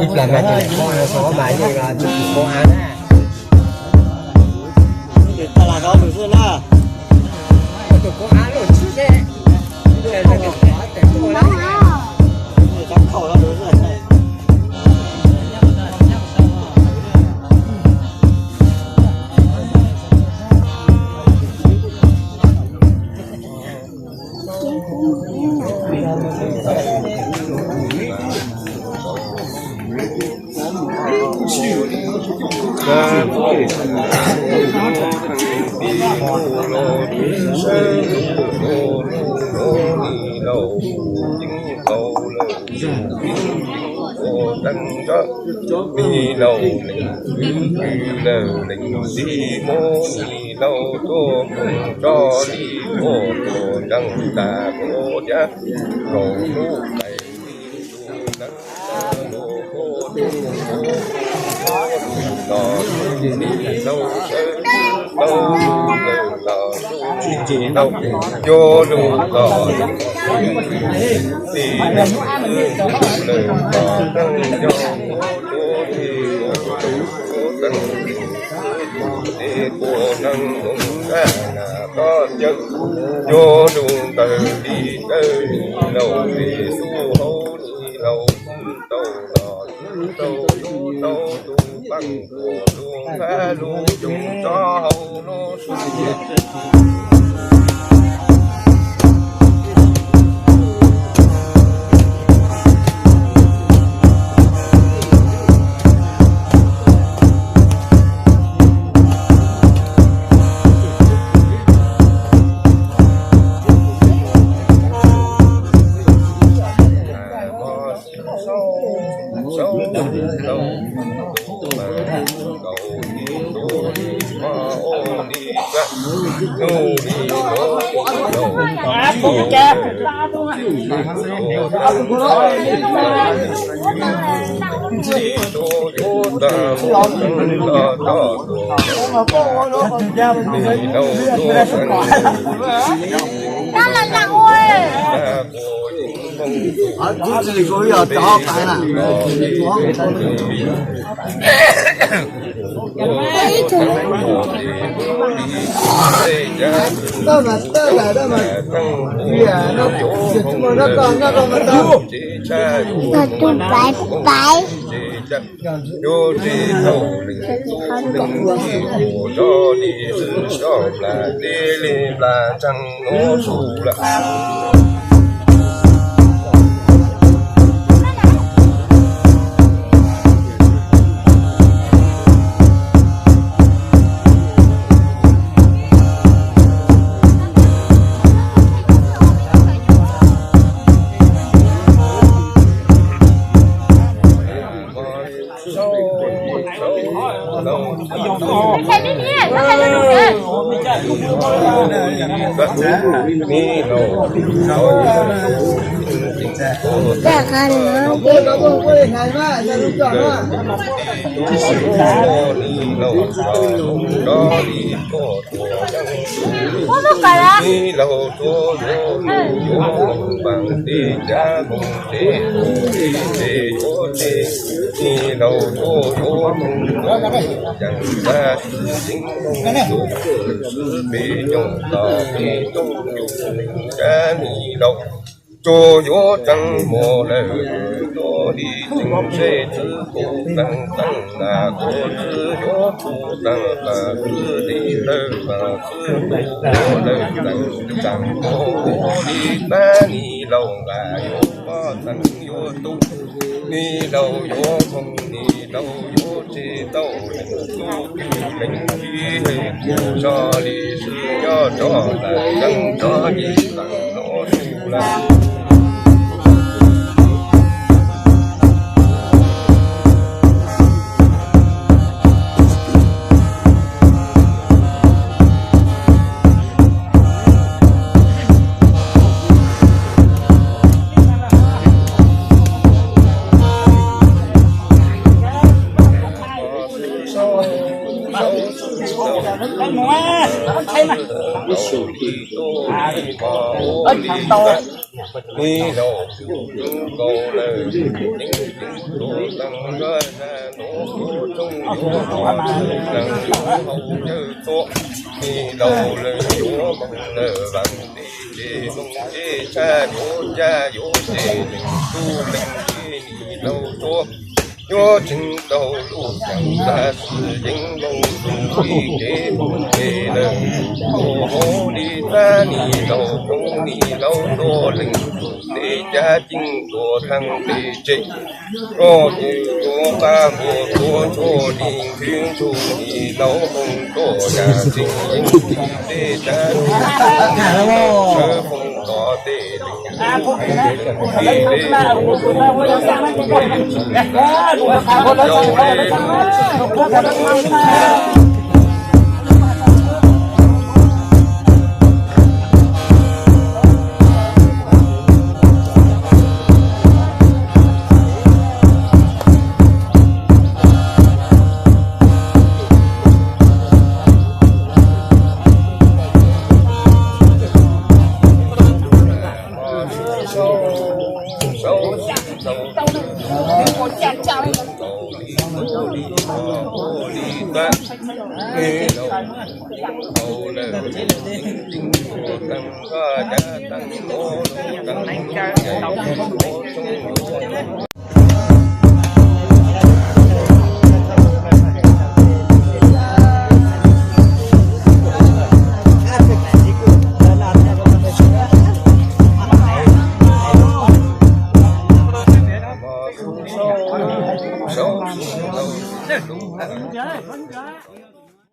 Ib plag mas tus koj mas yeej tus koj av na. Tus koj av loj tshwj xwb. Ni laus leej kwv kwv laus leej txiv muab ni laus tuaj mus tso li ua tuaj nreeg tas ua dab rau lub tais li tus neeg los tus ni laus sawv laus laus los tus ni laus cov lus los ti laus los neeg cov ua tuaj li ua tus ua teej li tus tes tua neeg mus nrag nas tob cawm cov lus ntawd li dawb ni laus li xub hauv ni laus xwb tau los xwb tau lub tau tus paj kuas lub nqab lub coo tsob hau lub sua Tus pais pais. Yuav tsis tau leej tub leej txij ua zog li xwb soj plas teb li plas tsees nuav su lawm. Ni laus tuaj yuav mus yuav mus npaam teb cab mus teb mus teb teb yuav teb. Ni laus tuaj yuav mus yuav mus yaam tag swb yeej mus yuav mus swb peb nyoog los peb nyoog yus neeg cab ni laus. Tsuas yuav tseev mos lawm, tuaj li tseev zej txwv tus tseev teej na, tuaj txwv yuav tus tseev tas xwb li lawm, tas xwb tus yuav lawm tseev tseev tus li pab ni laus nqa yuav poj tseev yuav tus ni laus yuav moog ni laus yuav tseg tau leej tub leej ci, tso li swb nyob rov tas tseev rov yim tas nuav. Ib zaug nkaus lawm, ceev ceev tuaj tag nrho zaj nuav kuv tsoom yuav moog leej hauv cawj txhua. Ib zaug lawm yuav moog lawm vaam tes ces moog ces tshaj yuav ncaj yuav ces leej tub leej ces nim laug txhua. Yuav tseev tau lub xeem tag sim yeej moog txug ib kev moog ces lawm. Ua hauv li txab nim laug txhua nim laug tuaj leej txug tes cav ceev tuaj thaaj tes tseg. Koj tus yuav qab npuas tuav tshuaj nim nthwv ntsug nim laug moog tuaj yam tseem yeej tsis tej tsav sawv foom tom tej leej tub leej ces leej